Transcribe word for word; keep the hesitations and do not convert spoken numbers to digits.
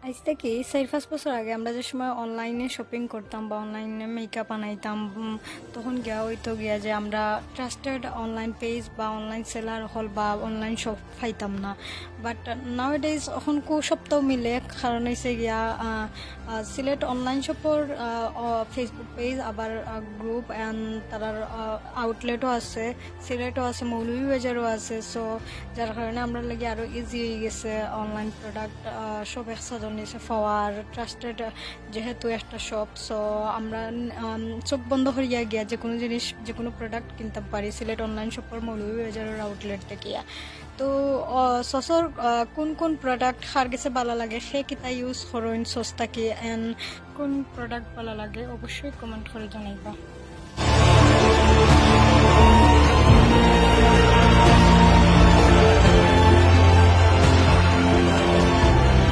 আইজ থাকি চাইর পাঁচ বছর আগে আমরা যে সময় অনলাইনে শপিং করতাম বা অনলাইনে মেকআপ আনাইতাম, উম, তখন গিয়া অইতো গিয়া যে আমরা ট্রাস্টেড অনলাইন পেজ বা অনলাইন সেলার অকল বা অনলাইন শপ পাইতাম না। বাট নাওএডেজ অখন কু সপ্তাহ মিলে, কারণ অইছে গিয়া, আহ, আহ, সিলেট অনলাইন শপর, আহ, অ, Facebook পেজ, আবার, আহ, গ্রুপ and তারার, আহ, আউটলেটও আছে, সিলেটও আছে, মৌলভীবাজারও আছে। সো যার কারণে আমরার লাগি আরও ইজি অই গেছে অনলাইন প্রোডাক্ট, আহ, সব একসাথে নিচে পাওয়ার, ট্রাস্টেড যেহেতু একটা শপ। সো আমরা, আম, চোখ বন্ধ করিয়া গিয়া যে কোনো জিনিস, যে কোনো প্রোডাক্ট কিনতাম পারি সিলেট অনলাইন শপর মৌলভীবাজারর আউটলেট থাকিয়া। তো, আহ, সসর, আহ, কোন কোন প্রোডাক্ট কার গেছে ভালা লাগে, কে কিতা ইউজ করইন সস থাকি, and কোন প্রোডাক্ট ভালা লাগে অবশ্যই কমেন্ট করি জানাইবা।